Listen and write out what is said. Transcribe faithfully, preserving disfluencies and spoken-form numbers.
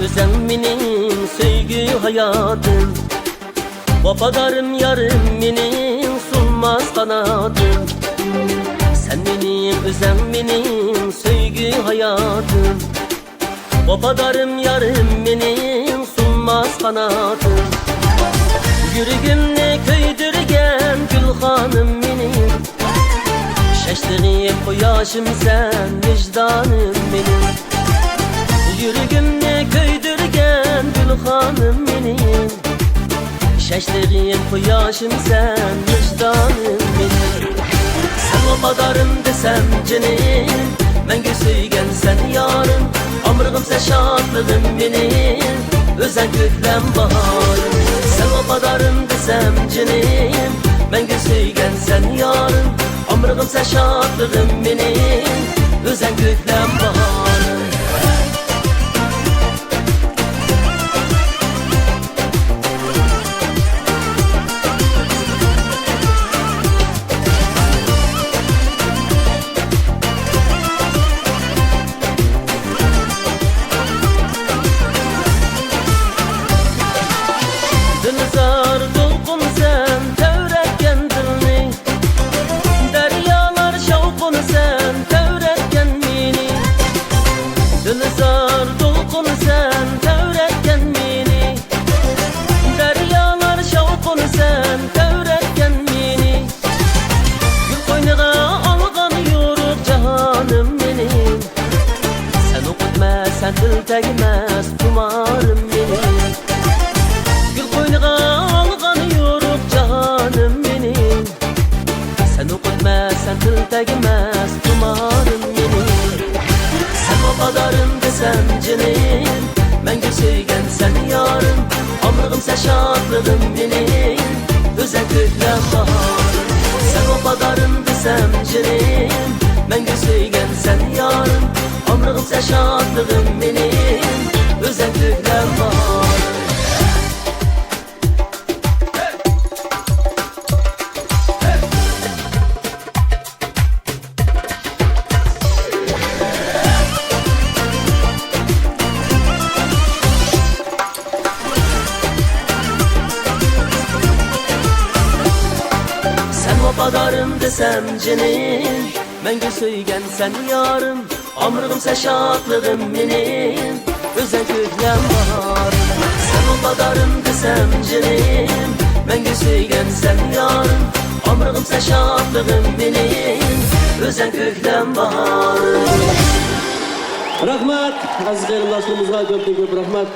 ئۆزەڭ مېنىڭ سۆيگۈ ھاياتىم، ۋاپادارىم يارىم مېنىڭ سۇنماس قاناتىم. سەن مېنىڭ ئۆزەڭ مېنىڭ سۆيگۈ ھاياتىم، ۋاپادارىم يارىم مېنىڭ سۇنماس قاناتىم. يۈرىكىمنى كۆيدۈرگەن گۈلخانىم مېنىڭ، شاشلىغىم قۇياشىم سەن ۋىجدانىم مېنىڭ. يۈرىكىمنى كۆيدۈرگەن گۈلخانىم مېنىڭ، شاشلىغىم قۇياشىم سەن ۋىجدانىم مېنىڭ. سەن ۋاپادارىم دېسەم جېنىم، مەڭگۈ سۆيگەن سەن يارىم، ئامرىغىم سەن شادلىغىم مېنىڭ، ئۆزەڭ كۆكلەم باھارىم. سەن ۋاپادارىم دېسەم جېنىم، مەڭگۈ سۆيگەن سەن يارىم، ئامرىغىم سەن شادلىغىم مېنىڭ، ئۆزەڭ كۆكلەم باھارىم. دىلزار دولقۇن سەن تەۋرەتكەن دىلنى، دەريالار شاۋقۇنى سەن تەۋرەتكەن مېنى. دىلزار دولقۇن سەن تەۋرەتكەن مېنى، دەريالار شاۋقۇنى سەن تەۋرەتكەن مېنى. گۈل قوينىغا ئالغان يورۇق جاھانىم مېنى، سەن ئوقۇتما سەن تىل تەگمەس خۇمارىم مېنى. گۈل قوينىغا ئالغان يورۇق جاھانىم مېنى، سەن ئوقۇتما سەن تىل تەگمەس خۇمارىم مېنى. سەن ۋاپادارىم دېسەم جېنىم، مەڭگۈ سۆيگەن سەن يارىم، ئامرىغىم سەن شادلىغىم مېنىڭ، ئۆزەڭ كۆكلەم باھارىم. سەن ۋاپادارىم دېسەم جېنىم، مەڭگۈ سۆيگەن سەن يارىم، ئامرىغىم سەن شادلىغىم مېنىڭ، ئۆزەڭ كۆكلەم باھارىم. سەن ۋاپادارىم دېسەم جېنىم، مەڭگۈ سۆيگەن سەن يارىم، ئامرىغىم سەن شادلىغىم مېنىڭ، ئۆزەڭ كۆكلەم باھارىم. سەن ۋاپادارىم دېسەم جېنىم، مەڭگۈ سۆيگەن سەن يارىم، ئامرىغىم سەن شادلىغىم مېنىڭ، ئۆزەڭ كۆكلەم باھارىم. رەھمەت، ئەزىز قېرىنداشلىرىمىزغا كۆپتىن كۆپ رەھمەت.